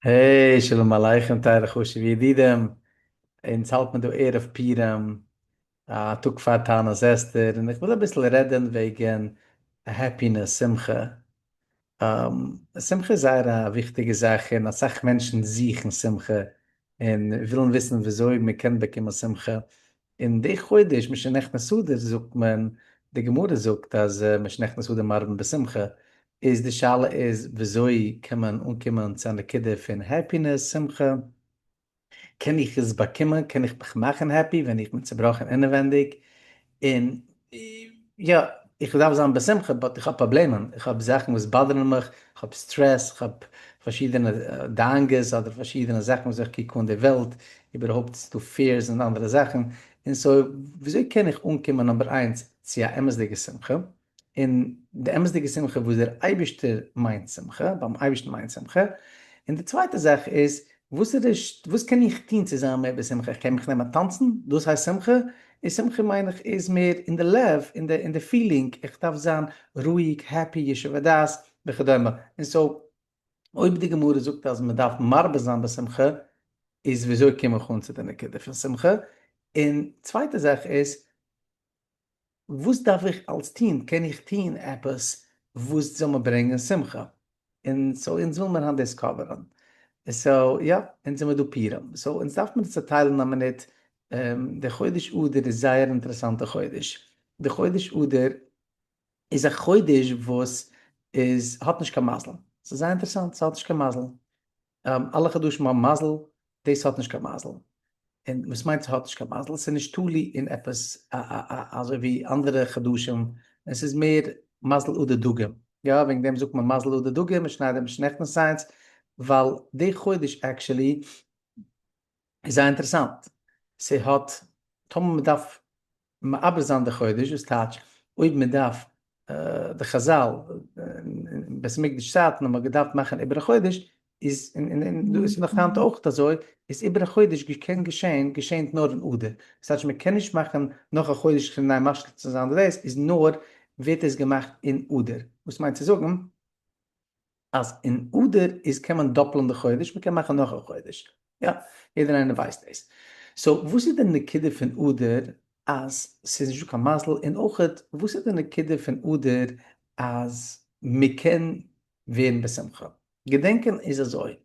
Hey, שלום עליכם טייערע חשוב'ע ידידים, אונז האלט מען דא ערב פורים, א טאג פאר תענית אסתר, און איך וויל אביסל רעדען וועגען happiness, שמחה. שמחה איז זייער א וויכטיגע זאך און אסאך מענטשן זוכן שמחה און ווילן וויסן וויאזוי מען קען באקומען שמחה, אין די חודש משנכנס אדר זאגט מען, די גמרא זאגט אז משנכנס אדר מרבין בשמחה, איז די שאלה איז וויאזוי קען מען אנקומען צו א נקודה פון happiness, שמחה, קען איך עס באקומען, קען איך מיך מאכן happy ווען איך בין צובראכן אינעווענדיג, און יא, איך דארף זיין בשמחה but איך האב פראבלעמען, איך האב זאכן וואס באדערן מיך, איך האב סטרעס, איך האב פארשידענע דאגות אדער פארשידענע זאכן וואס איך קוק אן די וועלט, איבערהויפט ס'איז דא fears און אנדערע זאכן, און so וויאזוי קען איך אנקומען number איינס צו א אמת'דיגע שמחה, און די אמת'דיגע שמחה וואס דער אייבערשטער מיינט שמחה, ביים אייבערשטן מיינט שמחה, און די צווייטע זאך איז, וואס איז די, וואס קען איך טון צו זיין מער בשמחה, איך קען מיך נעמען טאנצן, דאס הייסט שמחה? און שמחה מיין איך איז מער אין די לב, אין די אין די feeling, איך דארף זיין רואיג, happy, ישוב הדעת, וכדומה, און so אויב די גמרא זאגט אז מען דארף מרבה זיין בשמחה, איז וויאזוי קום איך אן צו די נקודה פון שמחה? און צווייטע זאך איז, וואס דארף איך אלס טון? קען איך טון עפעס וואס זאל מיר ברענגען שמחה? און so אונז וויל מיר היינט דאס cover ען. So יא, אונז זעמיר דא פורים. So אונז דארף מיר צוטיילן א מינוט. די חודש אדר איז זייער אינטערעסאנטע חודש. די חודש אדר איז א חודש וואס איז האט נישט קיין מזל. ס'איז זייער אינטערעסאנט, ס'האט נישט קיין מזל. אלע חדשים האבן מזל, דאס האט נישט קיין מזל. און וואס מיינט ס'האט נישט קיין מזל? ס'איז נישט תלוי אין עפעס אזוי ווי אנדערע חדשים, עס איז מער מזל אדער דגים. יא, וועגן דעם זאגט מען מזל אדער דגים, מ'שניידט דעם שנעכטן signs, ווייל די חודש actually איז זייער אינטערעסאנט. ס'האט, טאמער מ'דארף מעבר זיין די חודש, וואס טייטש אויב מען דארף, די חזל אין בית המקדש צייטן האט מען געדארפט מאכן איבער א חודש, איז און דא איז נאך היינט אויך אזוי, איז איבער א חודש קען געשען, געשענט נאר אין אדר, וואס טייטש מען קען נישט מאכן נאך א חודש כדי משלים צו זיין די דאס, איז נאר ווערט עס געמאכט אין אדר, וואס מיינט צו זאגן אז אין אדר איז קען מען דאפלען די חודש, מען קען מאכן נאך א חודש, יא, יעדער איינער ווייסט דאס. So וואס איז די נקודה פון אדר אז ס'איז נישטא קיין מזל, און אויכעט וואס איז די נקודה פון אדר אז מען קען ווערן בשמחה? געדענקען איז אזוי,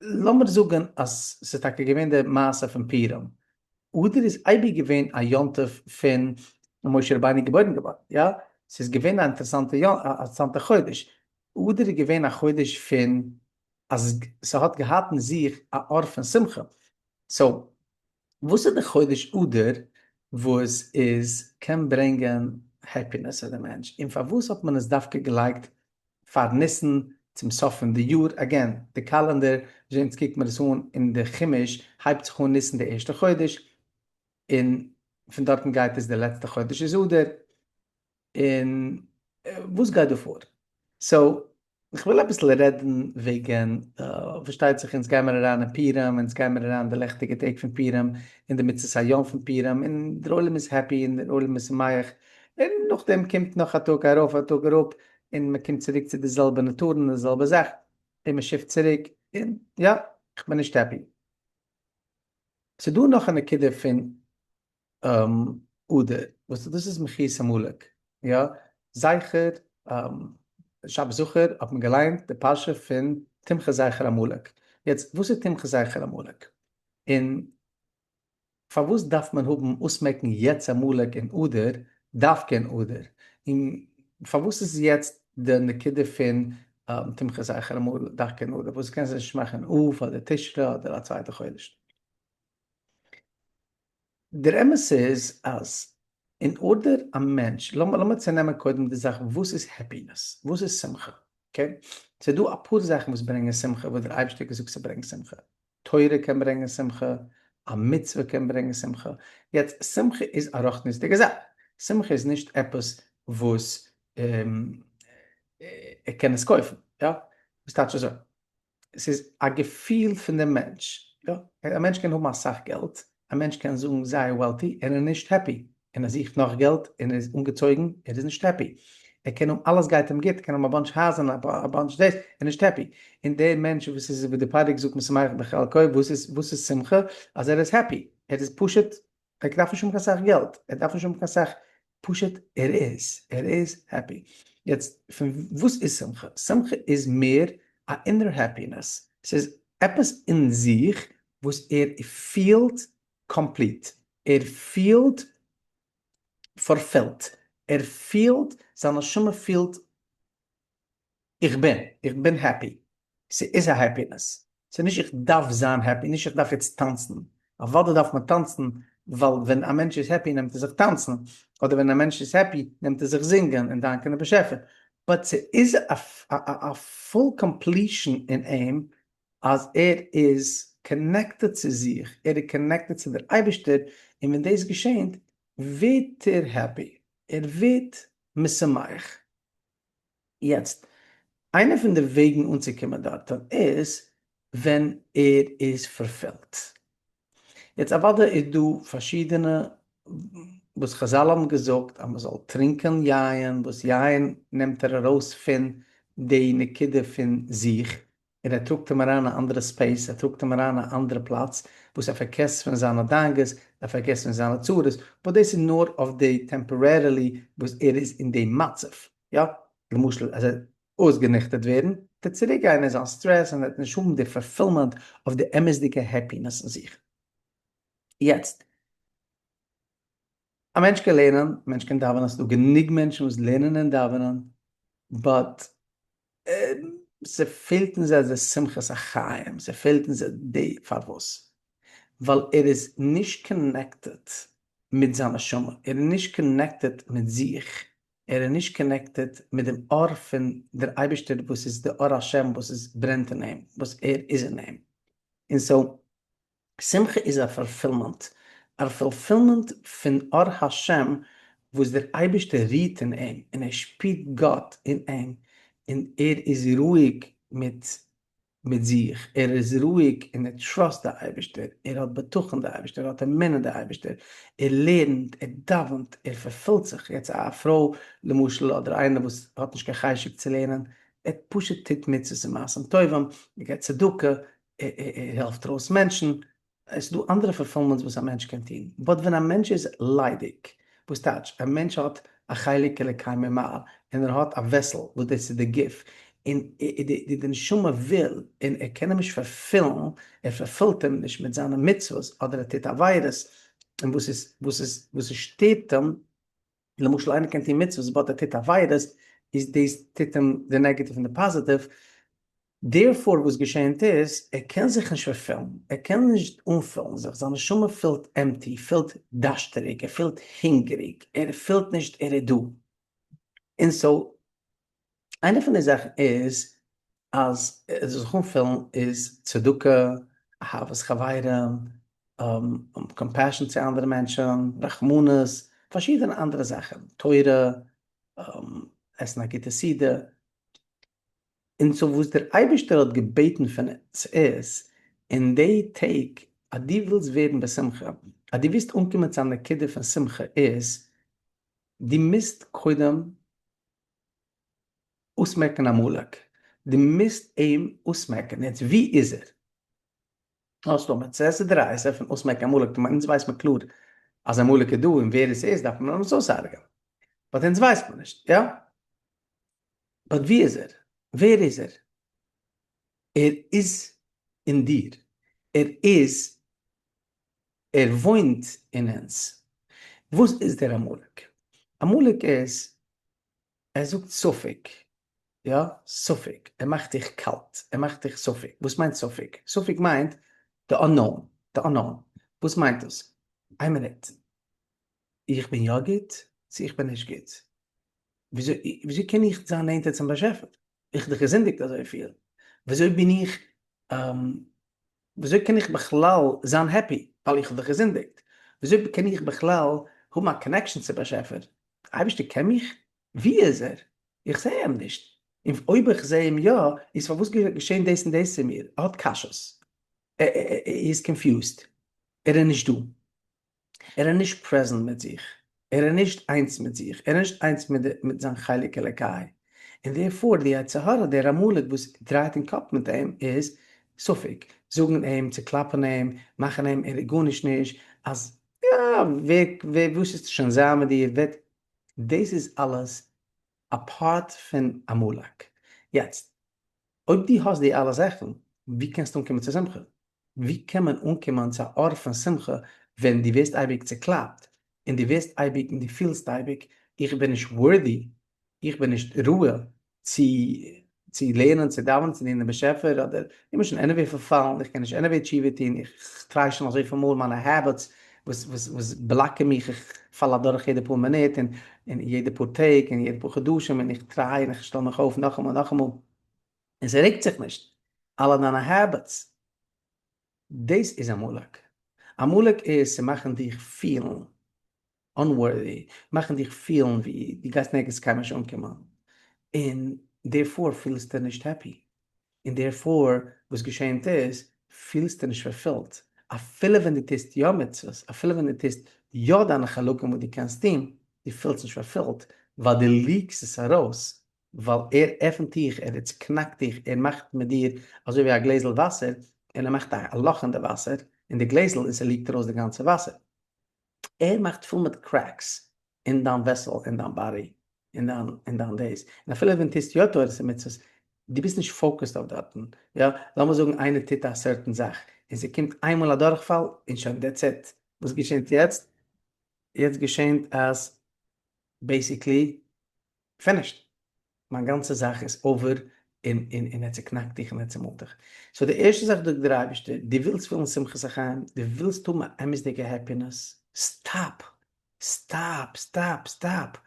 לאמיר זאגן אז ס'איז טאקע געווען די מעשה פון פורים, אדר איז אייביג געווען א יום טוב פון משה רבינו געבוירן געווארן, יא? ס'איז געווען א אינטערעסאנטע אינטערעסאנטע חודש, אדר איז געווען א חודש פון אז ס'האט געהאט אין זיך א אור פון שמחה, so וואס איז די חודש אדר וואס איז קען ברענגען happiness פאר די מענטש, און פארוואס האט מען עס דווקא געלייגט פאר ניסן צום סוף פון די יאר, again די קאלענדער וויאזוי אונז קוקט מיר עס אן אין די חומש הייבט זיך אן ניסן די ערשטע חודש און פון דארטן גייט עס די לעצטע חודש איז אדר, און וואס גייט דא פאר? So איך וויל אביסל רעדן וועגן, פארשטייט זיך אונז גיימער אריין אין פורים, אונז גיימער אריין אין די לעכטיגע טעג פון פורים, אין די מצות היום פון פורים, און דער עולם איז happy און דער עולם איז שמח, און נאכדעם קומט נאך א טאג ארויף א טאג אראפ, און מען קומט צוריק צו די זעלבע נאטורן און די זעלבע זאך, און מען shift צוריק, און יא, איך בין נישט happy. ס'דא נאך א נקודה פון אדר, וואס דאס איז מחיית עמלק, יא, זכר, שבת זכור האט מען געליינט די פרשה פון תמחה זכר עמלק, יעצט וואס איז תמחה זכר עמלק? און פארוואס דארף מען האבן אויסמעקן יעצט עמלק אין אדר, דווקא אין אדר? און פארוואס איז יעצט די נקודה פון תמחה זכר עמלק דווקא אין אדר? וואס קען זיך נישט מאכן אין אב אדער תשרי אדער א צווייטע חודש? דער אמת איז אז אין order א מענטש, לאמיר צונעמען קודם די זאך וואס איז happiness, וואס איז שמחה, okay? ס'איז דא אפאר זאכן וואס ברענגען שמחה וואס דער אייבערשטער האט געזאגט ס'ברענגט שמחה, תורה קען ברענגען שמחה, א מצוה קען ברענגען שמחה, יעצט שמחה איז א רוחניות'דיגע זאך, שמחה איז נישט עפעס וואס ער קען עס קויפן, יא? וואס טייטש אזוי? ס'איז א געפיל פון דעם מענטש, יא, א מענטש קען האבן אסאך געלט, א מענטש קען זאגן זייער wealthy און ער איז נישט happy, און ער זוכט נאך געלט און ער איז אנגעצויגן, ער איז נישט happy. ער קען האבן אלעס גייט אים גוט, ער קען האבן א bunch הייזער און א bunch דאס, ער איז נישט happy. און דער מענטש וואס איז ווי די פרק זאגט משמח בחלקו, וואס איז וואס איז שמחה? אז ער איז happy, ער איז פשוט, ער דארף נישט האבן קיין סאך געלט, ער דארף נישט האבן קיין סאך, פשוט ער איז, ער איז happy. יעצט פון וואס איז שמחה? שמחה איז מער א inner happiness, ס'איז עפעס אין זיך וואס ער פילט complete, ער פילט פארפילט, ער פילט, זיין נשמה פילט איך בין, איך בין happy, ס'איז א happiness, ס'איז נישט איך דארף זיין happy, נישט איך דארף יעצט טאנצן, אוודאי דארף מען טאנצן, ווייל ווען א מענטש איז happy נעמט ער זיך טאנצן, אדער ווען א מענטש איז happy נעמט ער זיך זינגען און דאנקען די באשעפער, but ס'איז א full completion אין אים אז ער איז connected צו זיך, ער איז connected צו דער אייבערשטער, און ווען דאס געשענט ווערט ער happy, ער ווערט משמח. יעצט, איינע פון די וועגן אנצוקומען דארטן איז ווען ער איז fulfilled. יעצט אוודאי איז דא פארשידענע וואס חזל האבן געזאגט אז מען זאל טרינקען יין, וואס יין נעמט ער ארויס פון די נקודה פון זיך, און ער טראגט אים אריין א אנדערע space, ער טראגט אים אריין א אנדערע פלאץ, וואס ער פארגעסט פון זיינע דאגות, ער פארגעסט פון זיינע צרות, but דאס איז נאר אויף די temporarily וואס ער איז אין די מצב, יא, למשל אז ער אויסגעניכטערט ווערן, וועט ער צוריק גיין אין זיין סטרעס און ער וועט נישט האבן די fulfillment אויף די אמת'דיגע happiness אין זיך. יעצט, א מענטש קען לערנען, א מענטש קען דאווענען, ס'איז דא גענוג מענטשן וואס לערנען און דאווענען, but ס'פעלט אין זיי די שמחת החיים, ס'פעלט אין זיי די פארוואס, ווייל ער איז נישט connected מיט זיין נשמה, ער איז נישט connected מיט זיך, ער איז נישט connected מיט דעם אור פון דער אייבערשטער וואס איז די אור השם וואס איז ברענט אין אים, וואס ער איז אין אים. און so שמחה איז א fulfillment, א fulfillment פון אור השם וואס דער אייבערשטער רוהט אין אים און ער שפירט גאט אין אים און ער איז רואיג מיט מיט זיך, ער איז רואיג און ער trust די אייבערשטער, ער האט בטחון די אייבערשטער, ער האט אמונה די אייבערשטער, ער לערנט, ער דאווענט, ער fulfill ט זיך, יעצט א פרוי למשל אדער איינער וואס האט נישט קיין חשק צו לערנען, ער פשוט טוט מצוות און מעשים טובים, ער געבט צדקה, ער העלפט ארויס מענטשן, עס איז דא אנדערע fulfillments וואס א מענטש קען טון, but ווען א מענטש איז ליידיג, וואס טייטש, א מענטש האט א חלק אלוקי ממעל, און ער האט א vessel וואס דאס איז די גוף, און די נשמה וויל, און ער קען אים נישט fulfill ן, ער fulfill ט אים נישט מיט זיינע מצוות, אדער ער טוט עבירות, און וואס איז וואס איז וואס עס שטערט אים, למשל איינער קען טון מצוות but ער טוט עבירות, איז דאס טוט אים די negative און די positive, therefore וואס געשענט איז, ער קען זיך נישט fulfill ן, ער קען נישט אנפילן זיך, זיין נשמה פילט empty, פילט דארשטעריג, ער פילט הונגעריג, ער פילט נישט ער איז דא. און so, איינע פון די זאכן איז, אז ער זאל זיך אנפילן איז צדקה, אהבת חברים, compassion צו אנדערע מענטשן, רחמנות, פארשידענע אנדערע זאכן, תורה, עסן א גוטע סעודה, און so וואס דער אייבערשטער האט געבעטן פון אונז איז, אין די טעג אז דו ווילסט ווערן בשמחה, אז דו ווילסט אנקומען צו א נקודה פון שמחה איז, דו מוזט קודם אויסמעקן עמלק, דו מוזט אים אויסמעקן, יעצט וואו איז ער? האסט דא מצות דאורייתא פון אויסמעקן עמלק, אונז ווייסט מען קלאר אז עמלק איז דא און ווער עס איז דארף מען אים אויסהרג'ענען, but אונז ווייסט מען נישט, יא? but ווי איז ער? ווער איז ער? ער איז אין דיר, ער איז, ער וואוינט אין אונז. וואס איז דער עמלק? עמלק איז, ער זאגט ספק, יא, ספק, ער מאכט דיך קאלט, ער מאכט דיך ספק. וואס מיינט ספק? ספק מיינט די unknown, די unknown. וואס מיינט דאס? איין מינוט, איך בין יא גוט, צו איך בין נישט גוט? וויאזוי קען איך זיין נענטער צום באשעפער? איך האב דאך געזינדיגט אזויפיל, וויאזוי בין איך, וויאזוי קען איך בכלל זיין happy, ווייל איך האב דאך געזינדיגט? וויאזוי קען איך בכלל האבן א connection צום באשעפער? דער אייבערשטער קען מיך? וואו איז ער? איך זע אים נישט. און אויב איך זע אים יא, איז פארוואס געשען דאס און דאס צו מיר? ער האט קשיות, ער איז confused, ער איז נישט דא. ער איז נישט present מיט זיך, ער איז נישט איינס מיט זיך, ער איז נישט איינס מיט מיט זיין חלק אלוקי, און דערפאר די יצר הרע, דער עמלק וואס דרייט אין קאפ מיט אים איז ספק, זאגן אים, צוקלאפן אים, מאכן אים ער איז גארנישט נישט, אז יא, ווער ווער וואס איז שוין זיין מיט דיר, וועט, דאס איז אלעס א part פון עמלק. יעצט, אויב דו האסט די אלע זאכן, ווי קענסטו אנקומען צו שמחה? ווי קען מען אנקומען צו א אור פון שמחה ווען דו ווערסט אייביג צוקלאפט, און דו ווערסט אייביג און דו פילסט אייביג איך בין נישט worthy, איך בין נישט ראוי צו צו לערנען, צו דאווענען, צו דינען דעם באשעפער, אדער איך בין שוין anyway פארפאלן, איך קען נישט anyway תשובה טון, איך try שוין אזויפיל מאל מיינע habits וואס וואס וואס block ען מיך, איך פאל אדורך יעדע פאר מינוט און און יעדע פאר טעג און יעדע פאר חדשים און איך try און איך שטעל מיך אויף נאכאמאל און נאכאמאל און ס'רוקט זיך נישט, אלע דיינע habits. דאס איז עמלק. עמלק איז צו מאכן דיך פילן unworthy, מאכן דיך פילן ווי דו גייסט נערגעץ קיינמאל נישט אנקומען, און דערפאר פילסטו נישט happy, און דערפאר וואס געשענט איז, פילסטו נישט fulfilled, אפילו ווען דו טוסט יא מצוות, אפילו ווען דו טוסט יא דיינע חלקים וואס דו קענסט טון, דו פילסט נישט fulfilled, ווייל דו leak סט עס ארויס, ווייל ער עפנט דיך, ער צוקנאקט דיך, ער מאכט מיט דיר אזוי ווי א גלעזל וואסער, און ער מאכט א לאך אין די וואסער, אין די גלעזל, און ס' leak ט ארויס די גאנצע וואסער. ער מאכט פול מיט cracks אין דיין vessel, אין דיין body, אין דיין אין דיין דאס, און אפילו ווען טוסט יא תורות און מצוות, דו ביסט נישט focused אויף דארטן, יא, לאמיר זאגן איינער טוט א certain זאך, און ס'קומט איינמאל א דורכפאל, און שוין, that's it. וואס געשענט יעצט? יעצט געשענט אז basically finished. מיין גאנצע זאך איז over און און און ער צוקנאקט דיך און ער צומאלט דיך. so די ערשטע זאך זאגט דער אייבערשטער, דו ווילסט פילן שמחת החיים, דו ווילסט האבן א אמת'דיגע happiness, stop! stop! stop! stop!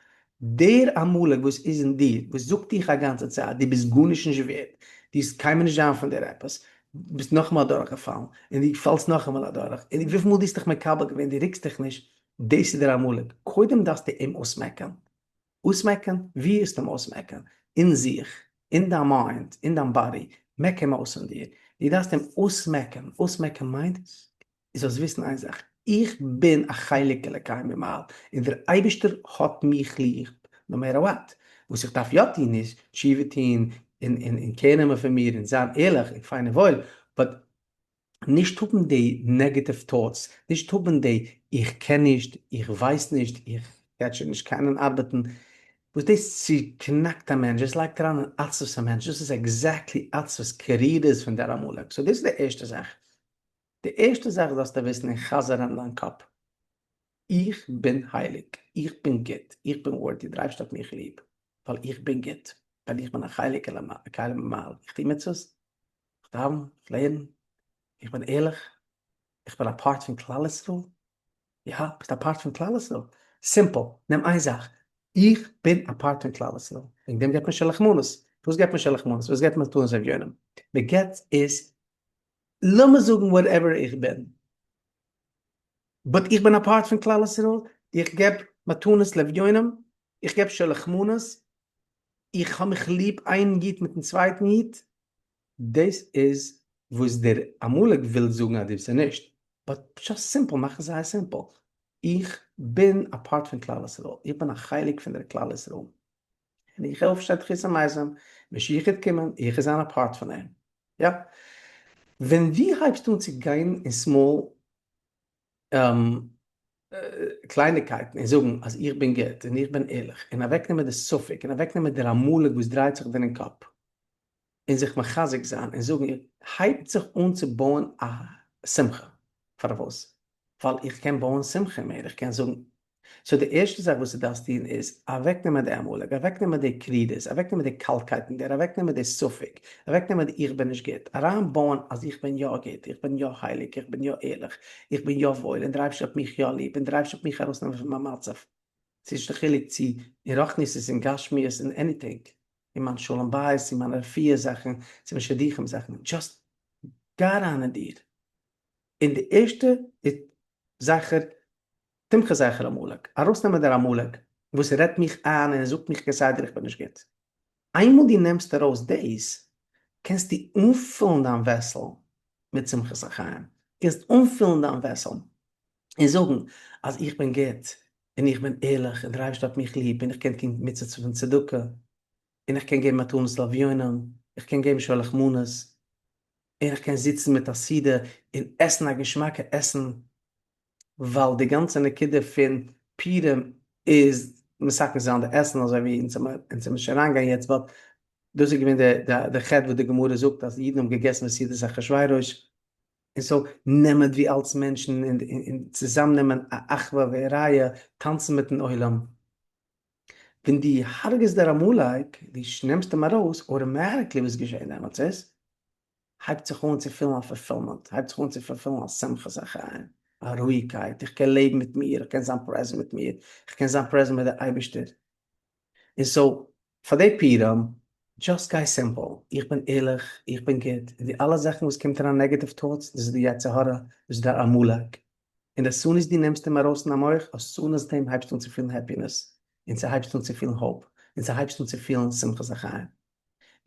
דער עמלק וואס איז אין דיר, וואס זאגט דיך א גאנצע צייט, דו ביסט גארנישט נישט ווערד, דו וועסט קיינמאל נישט זיין פון דיר עפעס, דו ביסט נאכאמאל אדורכגעפאלן, און דו פאלסט נאכאמאל אדורך, און וויפיל מאל דו האסט דיך מקבל געווען, דו רוקסט דיך נישט, דאס איז דער עמלק, קודם דארפסטו אים אויסמעקן, אויסמעקן? ווי איז דעם אויסמעקן? אין זיך, אין דיין mind, אין דיין body, מעק אים אויס אין דיר. דו דארפסט אים אויסמעקן. אויסמעקן מיינט, דו זאלסט וויסן איין זאך, איך בין א חלק אלוקי ממעל, און דער אייבערשטער האט מיך ליב, no matter what. וואס איך דארף יא טון איז, תשובה טון, און און און care נעמען פון מיר, און זיין ערליך, און פיין און וואויל, but נישט האבן די negative thoughts, נישט האבן די איך קען נישט, איך ווייס נישט, איך גיי שוין נישט קענען ארבעטן, וואס דאס צוקנאקט א מענטש, דאס לייגט אריין אין עצבות א מענטש, דאס איז exactly עצבות קרירות פון דער עמלק, so דאס איז די ערשטע זאך. די ערשטע זאך דארפסטו וויסן און חזר'ן אין דיין קאפ, איך בין הייליג, איך בין גוט, איך בין worthy, דער אייבערשטער האט מיך ליב, ווייל איך בין גוט, ווייל איך בין א חלק אלוקי ממעל, איך טו מצוות, איך דאווען, איך לערן, איך בין ערליך, איך בין א part פון כלל ישראל, יא, ביסט א part פון כלל ישראל, simple, נעם איין זאך, איך בין א part פון כלל ישראל, וועגן דעם געבט מען שלח מנות, וואס געבט מען שלח מנות, וואס געבט מען מתנות לאביונים, מען געבט איז, לאמיר זאגן whatever איך בין, but איך בין א part פון כלל ישראל, איך געב מתנות לאביונים, איך געב שלח מנות, איך האב מיך ליב איין איד מיטן צווייטן איד, דאס איז וואס דער עמלק וויל זאגן אז דו ביסט נישט, but just simple, מאך עס זייער simple, איך בין א part פון כלל ישראל, איך בין א חלק פון דער כלל ישראל, און איך העלף שטיין תחית המתים, משיח וועט קומען, איך וועל זיין א part פון אים, יא. ווען דו הייבסט אן צו גיין אין small קלייניקייטן און זאגן אז איך בין גוט און איך בין ערליך און אוועקנעמען די ספק און אוועקנעמען דער עמלק וואס דרייט זיך דיר אין קאפ און זיך מחזק זיין און זאגן הייבט זיך אן צו בויען א שמחה. פארוואס? ווייל איך קען בויען שמחה מער, איך קען זאגן so די ערשטע זאך וואס דו דארפסט טון איז אוועקנעמען די עמלק, אוועקנעמען די קרירות, אוועקנעמען די קאלטקייט אין דיר, אוועקנעמען די ספק, אוועקנעמען די איך בין נישט גוט, אריינבויען אז איך בין יא גוט, איך בין יא הייליג, איך בין יא ערליך, איך בין יא וואויל, און דער אייבערשטער האט מיך יא ליב, און דער אייבערשטער וועט מיך ארויסנעמען פון מיין מצב. ס'איז נישט די חילוק צו אין רוחניות אין גשמיות אין anything, אין מיין שלום בית, אין מיינע רפואה זאכן, צו מיין שידוכים זאכן, just גיי אריין אין דיר, און די ערשטע איז זכר תמחה זכר עמלק, ארויסנעמען דער עמלק וואס רעדט מיך איין און זאגט מיך כסדר איך בין נישט גוט. איינמאל דו נעמסט ארויס דאס, קענסטו אנפילן דיין vessel מיט שמחת החיים, קענסט אנפילן דיין vessel און זאגן אז איך בין גוט. און איך בין ערליך, און דער אייבערשטער האט מיך ליב, און איך קען טון מצוות פון צדקה, און איך קען געבן מתנות לאביונים, איך קען געבן שלח מנות, און איך קען זיצן מיט א סעודה און עסן א געשמאקע עסן, ווייל די גאנצע נקודה פון פורים איז מתקן זיין די עסן אזוי ווי אונז אונז נישט אריינגיין יעצט but דאס איז געווען די חטא וואס די גמרא זאגט אז אידן האבן געגעסן בסעודת אחשורוש, און so נעמען ווי אלס מענטשן און צוזאם נעמען א אחווה ורעות טאנצן מיטן עולם, ווען דו הרג'סט דער עמלק, דו נעמסט אים ארויס, automatically וואס געשען דעמאלטס איז, הייבט זיך אן צו פילן א fulfillment, הייבט זיך אן צו פילן א שמחת החיים, א רואיגקייט, איך קען לעבן מיט מיר, איך קען זיין present מיט מיר, איך קען זיין present מיט דער אייבערשטער. און so, פאר די פורים, just גיי simple, איך בין ערליך, איך בין גוט, און די אלע זאכן וואס קומט אריין negative thoughts, דאס איז די יצר הרע, דאס איז דער עמלק. און as soon as דו נעמסט אים ארויס אין א מח, as soon as דעם הייבסטו אן צו פילן happiness, און ס'הייבסט אן צו פילן hope, און ס'הייבסט אן צו פילן שמחת החיים.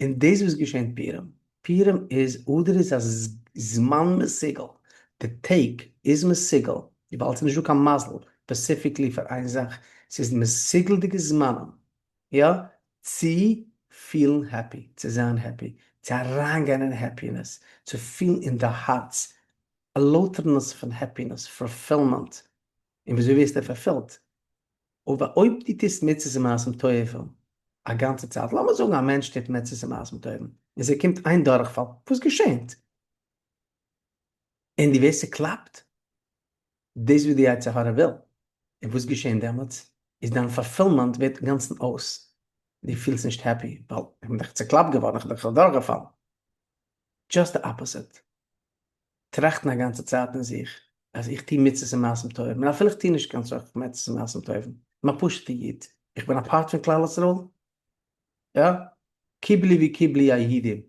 און דאס וואס געשענט פורים, פורים איז אדר איז א זמן מסוגל, די טעג איז מסוגל, וויבאלד ס'איז נישטא קיין מזל specifically פאר איין זאך, ס'איז מסוגל'דיגע זמנים, יא, צו פילן happy, צו זיין happy, צו אריינגיין אין happiness, צו פילן אין די הארץ א לויטערנעס פון happiness, fulfillment, און וויאזוי ווערסטו fulfilled? אבער אויב דו טוסט מצוות און מעשים טובים א גאנצע צייט, לאמיר זאגן א מענטש טוט מצוות און מעשים טובים, און ס'קומט איין דורכפאל, וואס געשענט? און דו ווערסט צוקלאפט, דאס וואס די יצר הרע וויל, און וואס געשענט דעמאלטס? איז דיין fulfillment ווערט אינגאנצן אויס, דו פילסט נישט happy, ווייל איך בין דאך צוקלאפט געווארן, איך בין דאך אדורכגעפאלן. just די opposite. טראכטן א גאנצע צייט אין זיך אז איך טו מצוות און מעשים טובים, און אפילו איך טו נישט קיין סך מצוות און מעשים טובים, איך בין א פשוט'ע איד, איך בין א part פון כלל ישראל, יא, קיבלי וקיבלי היהודים,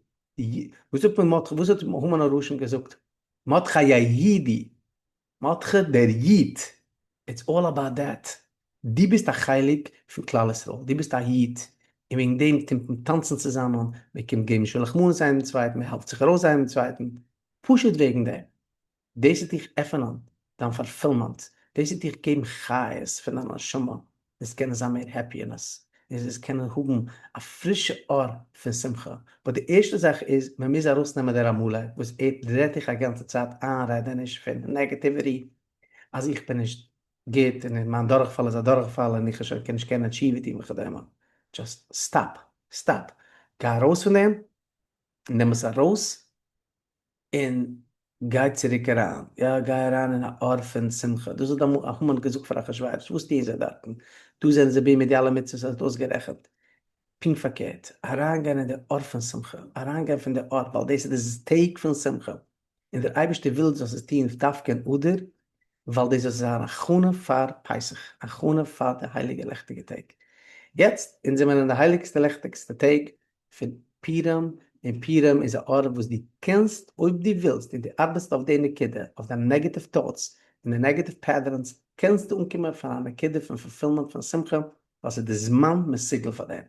וואס האט מרדכי, וואס האט המן הרשע געזאגט? מרדכי היהודי, מרדכי דער איד, it's all about that, דו ביסט א חלק פון כלל ישראל, דו ביסט א איד, און וועגן דעם קומט מען טאנצן צוזאמען, מען קומט געבן שלח מנות איינעם דעם צווייטן, מען העלפט זיך ארויס איינעם דעם צווייטן, פשוט וועגן דעם. דאס וועט דיך עפענען דיין fulfillment, דאס וועט דיך געבן חיות פון דיין נשמה, וועסט קענען זיין מער happiness, און וועסט קענען האבן א פרישע אור פון שמחה. but די ערשטע זאך איז, מען מוז ארויסנעמען דער עמלק וואס ער רעדט דיך א גאנצע צייט איינרעדעניש פון negativity, אז איך בין נישט גוט און מיין דורכפאל איז א דורכפאל און איך קען נישט קענען תשובה טון וכדומה. just stop! stop! גיי ארויס פון דעם, נעם עס ארויס, און גיי צוריק אריין, יא גיי אריין אין א אור פון שמחה, דאס האט אמאל המן געזאגט פאר אחשורוש, וואס טוען זיי דארטן, דא זענען זיי busy מיט די אלע מצוות האסט אויסגערעכנט, פונקט פארקערט, אריינגיין אין די אור פון שמחה, אריינגיין פון די אור, ווייל דאס איז די טעג פון שמחה, און דער אייבערשטער וויל זאלסט עס טון דווקא אין אדר, ווייל דאס זאל זיין הכנה פאר פסח, הכנה פאר די הייליגע לעכטיגע טעג. יעצט, אונז זעמיר אין די הייליגסטע לעכטיגסטע טעג פון פורים, און פורים איז א ארט וואס דו קענסט, אויב דו ווילסט און דו ארבעטסט אויף די נקודה, אויף דיין negative thoughts און די negative patterns, קענסטו אנקומען פון א נקודה פון fulfillment פון שמחה, ווייל ס'איז די זמן מסוגל פאר דעם.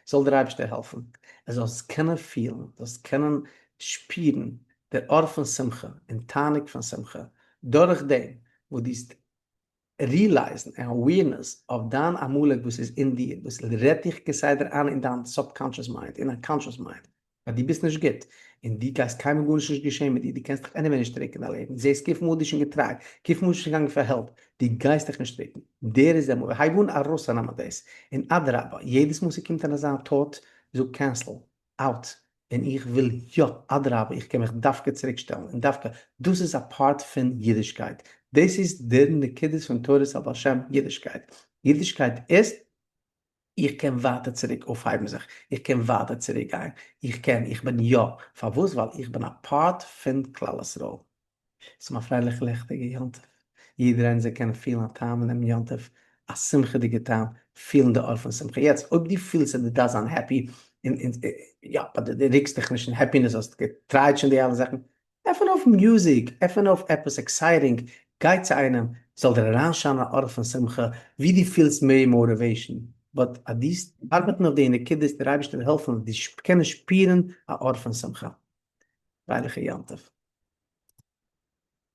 זאל דער אייבערשטער העלפן אז זאלסט קענען פילן, זאלסט קענען שפירן דער אור פון שמחה און תענוג פון שמחה, דורך דעם וואס דו וועסט realize ן און awareness אויף דיין עמלק וואס איז אין דיר, וואס רעדט דיך כסדר איין אין דיין subconscious mind, אין דיין conscious mind, אז דו ביסט נישט גוט, און דו גייסט קיינמאל גארנישט נישט געשען מיט דיר, דו קענסט דיך anyway נישט רוקן אין דיין לעבן, זעסט וויפיל מאל דו שוין געטרייט, וויפיל מאל שוין געגאנגען פאר help, דו גייסט דיך נישט רוקן, דער איז דער מאל, הייב אן ארויסצונעמען דאס, און אדרבה, יעדעס מאל ס'קומט אן אזא thought, זאג cancel, out, און איך וויל יא, אדרבה, איך קען מיך דווקא צוריק שטעלן, און דווקא, דאס איז א part פון אידישקייט, דאס איז דער נקודת פון תורת הבעל שם אידישקייט, אידישקייט איז, איך קען ווייטער צוריק אויפהייבן זיך, איך קען ווייטער צוריק גיין, איך קען, איך בין יא, פארוואס? ווייל איך בין א part פון כלל ישראל. ס'איז א פרייליכע לעכטיגע יום טוב, יעדער איינער זאל קענען פילן א טעם אין דעם יום טוב, א שמחה'דיגע טעם, פילן די אור פון שמחה. יעצט אויב דו פילסט אז דו דארפסט זיין happy, און יא, but דו רוקסט דיך נישט אין happiness, האסט געטרייט שוין די אלע זאכן, עפען אויף music, עפען אויף עפעס exciting, גיי צו איינעם, זאל דיר אריינשיינען א אור פון שמחה, ווי דו פילסט מער motivation, but אז דו וועסט ארבעטן אויף די נקודות, דער אייבערשטער וועט העלפן אז דו קענען שפירן א אור פון שמחה. פרייליכע יום טוב.